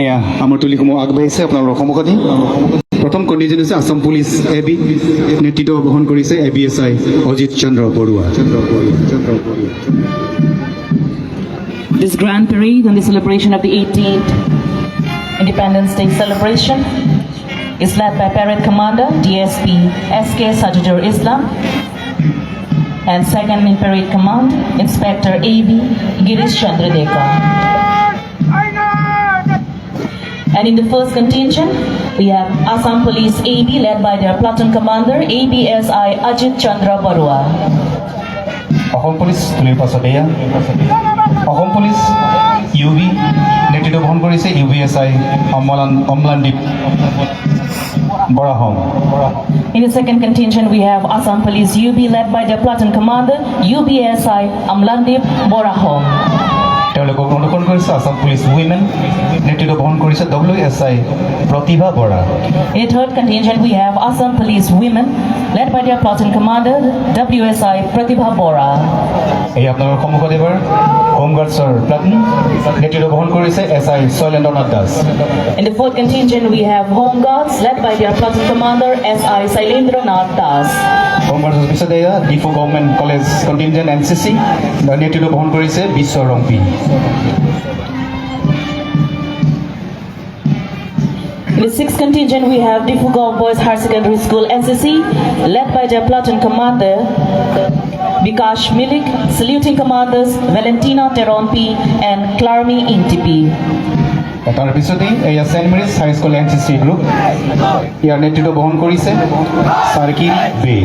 এয়া আমাৰ টুলিসমূহ আগবাঢ়িছে আপোনালোকৰ সন্মুখতে। প্ৰথম কণ্টিনজেণ্ট হৈছে আছাম পুলিচ এ বি, নেতৃত্ব বহন কৰিছে A B S I Ajit Chandra Barua. This grand parade and the celebration of the 18th Independence Day celebration is led by Parade Commander DSP SK Sajidur Islam and second in Parade Command Inspector AB Girish Chandra Deka. And in the first contingent, we have Assam Police AB led by their platoon commander ABSI Ajit Chandra Barua. Assam police টুলিৰ পাছত এয়া Assam police U B, নেতৃত্ব বহন কৰিছে U B S I Amlandweep Baraham. In the second contingent, we have Assam Police UB led by their platoon commander UBSI Amlandip Borahom. তেওঁলোকক অনুসৰণ কৰিছে Assam police women, নেতৃত্ব বহন কৰিছে W S I Pratibha Bora. In the third contingent, we have Assam Police Women led by their platoon commander WSI Pratibha Bora. এই আপোনালোকৰ সন্মুখত এইবাৰ হোমগাৰ্ডছৰ প্লাটুন, নেতৃত্ব বহন কৰিছে S I Shailendranath Das. In the fourth contingent, we have Home Guards led by their platoon commander SI Sailendra Nath Das. হোমগাৰ্ডছৰ পিছত এয়া Diphu government college contingent N C C, নেতৃত্ব বহন কৰিছে বিশ্ব Rongpi. In the sixth contingent, we have Diphu Government Boys Higher Secondary School NCC led by their platoon commander Bikash Milik, saluting commanders Valentina Teron P and Clarmi Ingtipi. তাৰপিছতেই এয়া Saint Mary's high school N C C group, ইয়াৰ নেতৃত্ব বহন কৰিছে চাৰ্কিল বে।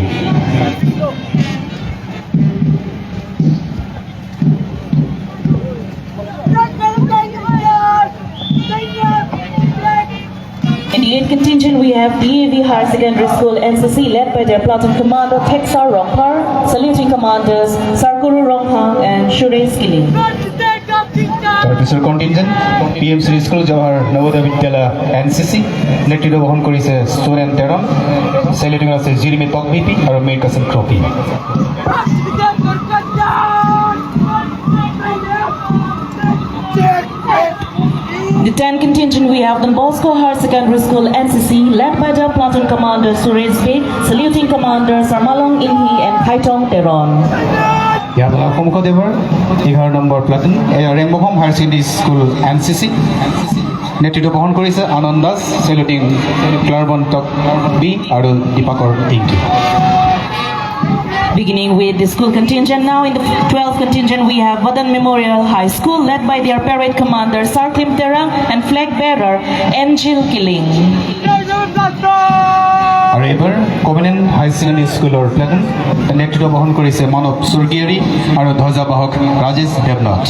In the eighth contingent, we have DAV Higher Secondary School NCC led by their platoon commander Texa Rongpar, saluting commanders Sarkuru Ronghang and Suresh Kiling. তাৰপিছৰ contingent P M Shri school Jawahar Navodaya Vidyalaya N C C, নেতৃত্ব বহন কৰিছে সোৰেন টেৰন, চেলিউটিং আছে জিৰিমি টকবিপি আৰু মীৰ কাছিম trophy. In the 10th contingent, we have Don Bosco Higher Secondary School NCC led by their platoon commander Suresh Beg, saluting commanders Sarmalong Inhi and Kaitong Teron. ইয়াৰ আপোনালোকৰ সন্মুখত এইবাৰ 11 নম্বৰ প্লাটুন, এয়া Rengbakham higher secondary school N C C, নেতৃত্ব বহন কৰিছে Ananda Das, saluting Clarbon Tok B আৰু Dipakar টিংকি। Beginning with the school contingent, now in the 12th contingent we have Vadan Memorial High School led by their parade commander Sarklim Terang and flag bearer Angel Killing. আৰু এইবাৰ কভেনেণ্ট higher secondary স্কুলৰ platoon, নেতৃত্ব বহন কৰিছে মানৱ স্বৰ্গীয়াৰী আৰু ধ্বজাবাহক Rajesh Debnath.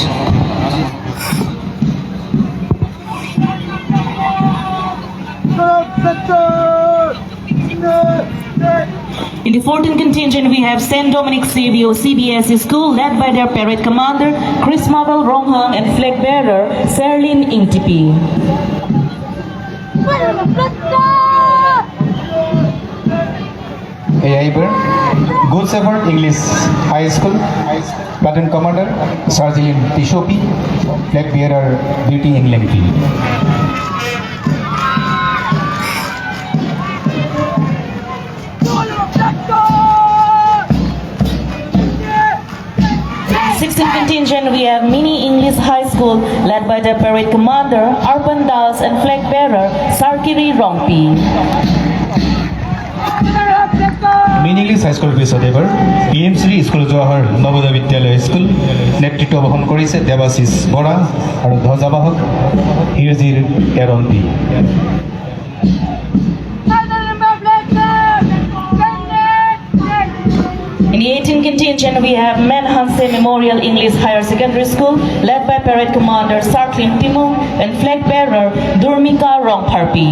In the 14th contingent, we have St. Dominic Savio CBSE School led by their parade commander Chris Marvel Ronghang and flag bearer Serlin Ingtipi. এয়া এইবাৰ good shepherd English high school, platoon commander চাৰ্জিলিন টিশপি, flag বিয়াৰাৰ beauty ইংলেংপি। 16th contingent, we have Mini English High School led by their parade commander Arpan Das and flag bearer Sarkiri Rongpi. Main English হাইস্কুলৰ পিছত এইবাৰ P M Shri school Jawahar Navodaya Vidyalaya school, নেতৃত্ব বহন কৰিছে দেৱাশিষ বৰা আৰু ধ্বজাবাহক Hirjir Teron P. In the 18th contingent, we have Manhanse Memorial English Higher Secondary School led by parade commander Sarklim Timung and flag bearer Durmika Rongparpi.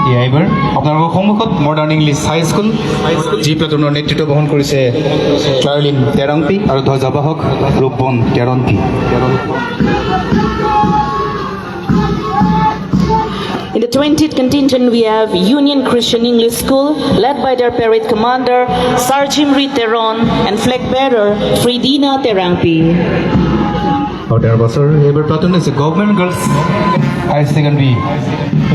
এয়া এইবাৰ আপোনালোকৰ সন্মুখত মডাৰ্ণ ইংলিছ হাই স্কুল জি প্লাটুনৰ, নেতৃত্ব বহন কৰিছে ক্লাৰলিন টেৰংপি আৰু ধ্বজাবাহক ৰূপবন টেৰংপি। In the 20th contingent, we have Union Christian English School led by their parade commander Sarjimri Teron and flag bearer Fridina Terangpi. আৰু তাৰ বছৰ এইবাৰ প্লাটুন হৈছে গভমেণ্ট গাৰ্লছ হায়াৰ ছেকেণ্ডেৰী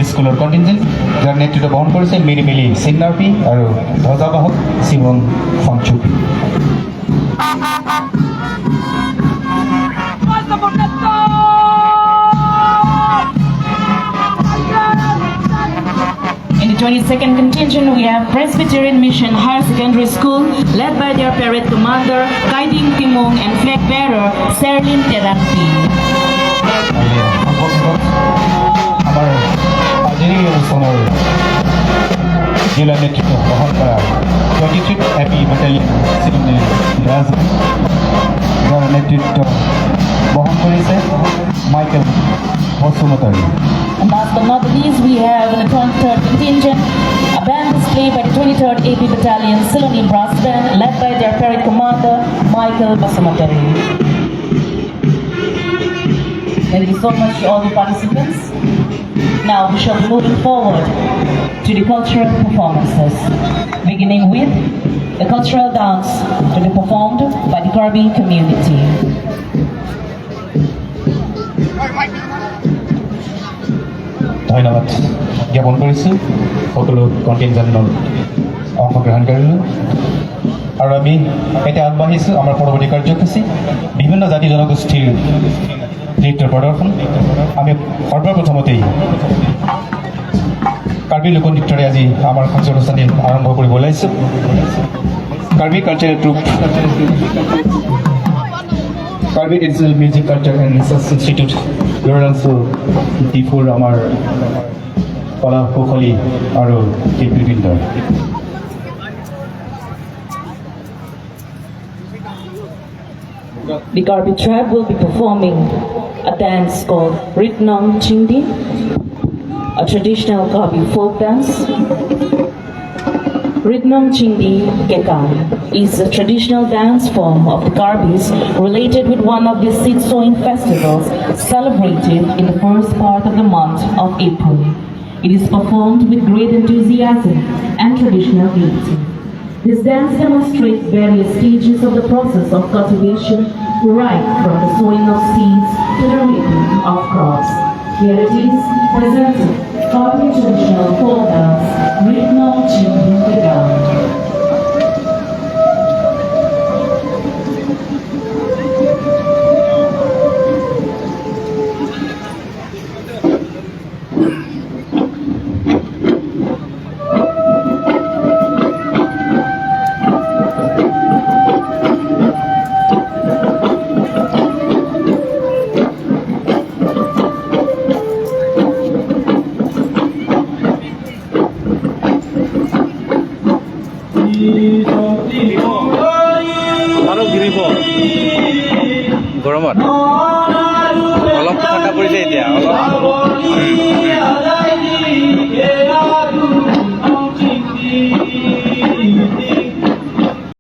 স্কুলৰ কণ্টিনজেণ্ট, যাৰ নেতৃত্ব বহন কৰিছে মিৰিমিলি চিন্নাৰপি আৰু ধ্বজাবাহক Shivan ফংচুপি। In the 22nd contingent, we have Presbyterian Mission Higher Secondary School, led by their parade commander, Guiding Timong, and flag bearer, Serlin Terampi. আৰু সৰ্বশেষত আমাৰ আজিৰ এই অনুষ্ঠানৰ জিলা নেতৃত্ব বহন কৰা 23 এপি বেটেলিয়ন চিলনী ৰাজ, যাৰ নেতৃত্ব বহন কৰিছে Michael Basumatary. And last but not the least, we have in the 23rd contingent, a band display by the 23rd AP Battalion Siloni Brass Band, led by their parade commander, Michael Basumatary. Thank you so much to all the participants. Now we shall be moving forward to the cultural performances, beginning with the cultural dance to be performed by the Karbi community. ধন্যবাদ জ্ঞাপন কৰিছোঁ সকলো কণ্টিনজেণ্টৰ অংশগ্ৰহণকাৰীলৈ। আৰু আমি এতিয়া আগবাঢ়িছোঁ আমাৰ পৰৱৰ্তী কাৰ্যসূচী, বিভিন্ন জাতি জনগোষ্ঠীৰ নৃত্যৰ প্ৰদৰ্শন। আমি সৰ্বপ্ৰথমতেই কাৰ্বি লোকনৃত্যৰে আজি আমাৰ কাৰ্যসূচী আৰম্ভ কৰিব ওলাইছোঁ। Karbi cultural troupe, Karbi Traditional Music Culture and Research Institute, লৰাংচু, ডিফুৰ আমাৰ কলা কৌশলী আৰু শিল্পীবৃন্দৰ। The Karbi tribe will be performing a dance called Ritnong Chingdi, a traditional Karbi folk dance. Ritnong Chingdi Kekang is a traditional dance form of the Karbis related with one of the seed sowing festivals celebrated in the first part of the month of April. It is performed with great enthusiasm and traditional gaiety. This dance demonstrates various stages of the process of cultivation, right from the sowing of seeds to the reaping of crops. Here it is presented, Karbi traditional folk dance, Ritnong Chingdi Kekang. আৰু ঘূৰিব গৰমত অলপ ঠাণ্ডা পৰিছে এতিয়া অলপ।